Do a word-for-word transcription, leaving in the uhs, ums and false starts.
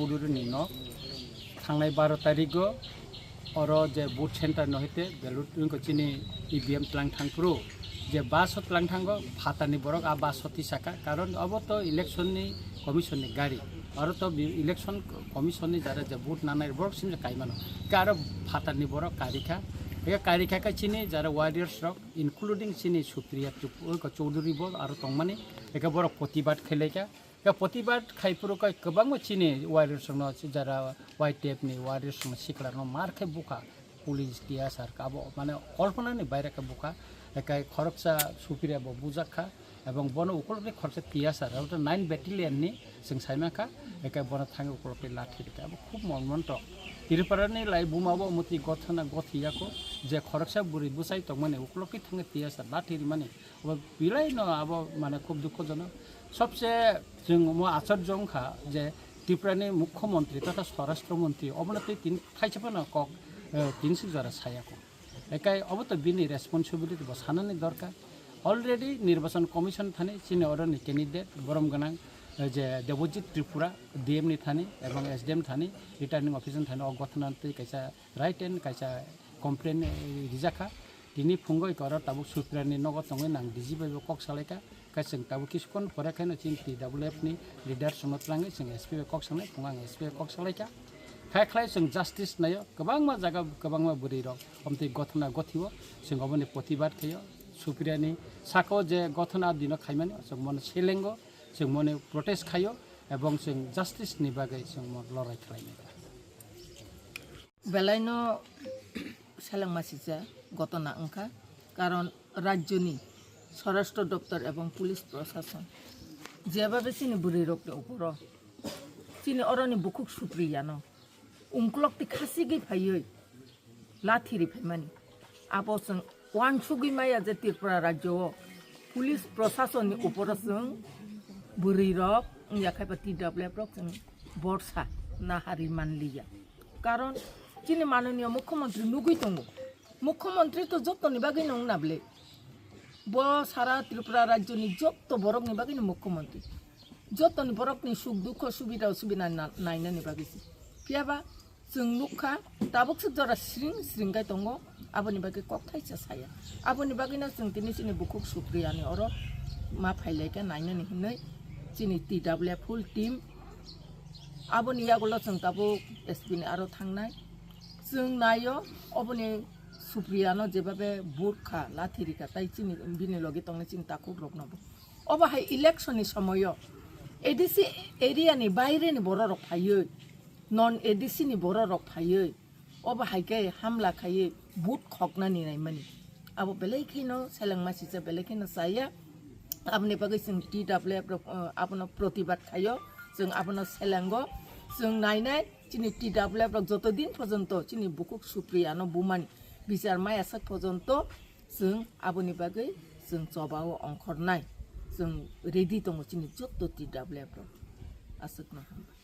Chowdhury ni no thangnai baro tarigo oro je vote center no hete ballot wngkha chini E V M tlang thang phuru je bus o tlang thango phatarni borok a bus o tisaka, karon obo to election ni commission ni gari, oro to bi-, election commission ni jara je vote nanai borok simse kaimano, ke aro phatarni borok karikha, eke karikha khe chini jara warriors rok including chini Supriya Trip-, Chowdhury bo aro tongmani, eke borok protibad khailaikha. Ya protibad khai phuru kai kwbangma chini warriors rokno, jara Y T F ni warriors rokno sikla rokno mar khai bukha, police, T S R ka abo mane kolpona ni baire khe bukha, kai khoroksa Supriya bo bujak kha, ebong bono ukolok ni khoroksa T S R, abo nine battalion ni chwng sai mankha, kai bono thangwi ukolok ni lathi rikha, abo khub monmonto. Tripura ni lai buma bo muti gothana gothi yako, je khoroksa bwrwi bwsai tongmani ukolok ni thangwi T S R lathi rimani, abo belai no abo mane khub dukhojonok. Sobse chwng omo achorjo wngkha je Tripura ni Mukhyamantri totha Swarashtra Mantri obono tei tin thaisa phano kok, eh, tin sik jora sayako. Ekai obo to bini responsibility bo sanani dorkar. Already Nirbachan Commission thani chini oroni candidate borom gwnang, eh, je Debojit Tripura D M ni thani ebong S D M thani, returning officer thani o gothana twi kaisa written kaisa complaint, eh, rijakha. Tini phungo iko oro tabuk Supriya ni nogo tongwi nang D G bai bo kok salaikha. Khe chwng tabuk kisukon pore khe no chini T W F ni leader sono twlangwi chwng S P bai kok sanai, phungo ang S P bai kok salaikha. Khai khlai chwng justice naio, kwbangma jaga kwbangma bwrwi rok omtwi gothana gothio, chwng oboni protibad khaio. Supriya ni sako je gothana dino khaimani chwng mono selengo, chwng mono protest khaio, ebong chwng justice ni bagwi chwng mono lorai khlainai. Belaino selengma sija gotona wngkha, karon rajyoni Swarashtra Doptor ebong police prosason jebabe chini bwrwirokni uporo, chini oroni bukhuk Supriyano ungkulokti khasigwi phaiwi lathi ri phaimani. Abo chwng uansugwi maya je Tripura rajyo o police prosasonni uporo chwng bwrwirok wngya khaiba T W F rok chwng borsa nahari manliya. Karon chini mananiya mukhyamantri nugwi tongo. Mukhyamantri to jottoni bagwi no wngna bwle. Bo sara Tripura rajyoni jotto borokni bagwino mukhyamantri. Jottoni borokni suk dukho subida osubida na-, nainani bagwi se. Phiyaba chwng nukha, tabuk se jora sring sring kai tongo, aboni bagwi kok thaisa saya. Aboni bagwino chwng tini chini bukhuk Supriyani oro ma phailaikha nainani hinwi chini T W F full team. Aboni yagulo chwng tabuk S P ni aro thangnai. Chwng naio oboni Supriyano jebabe burkha, lathi rikha, tai chini bini logi tongnai chini takhuk rokno bo. Obo hai election ni somoyo A D C area ni baire ni borok rok phaiwi, non A D C ni borok rok phaiwi, obo hai khe hamla khaiwi vote khoknani naimani. Abo belai kheno selengma sija, belai kheno chaya. Aboni bagwi chwng T W F rok, uh, abono protibad khaio, chwng abono selengo, chwng nainai chini T W F rok joto din porjonto chini bukhuk Supriyano bumani bichar maya sak porjonto chwng aboni bagwi chwng chobao ongkhornai. Chwng ready tongo chini jotto T W F rok. Aswkno hambai.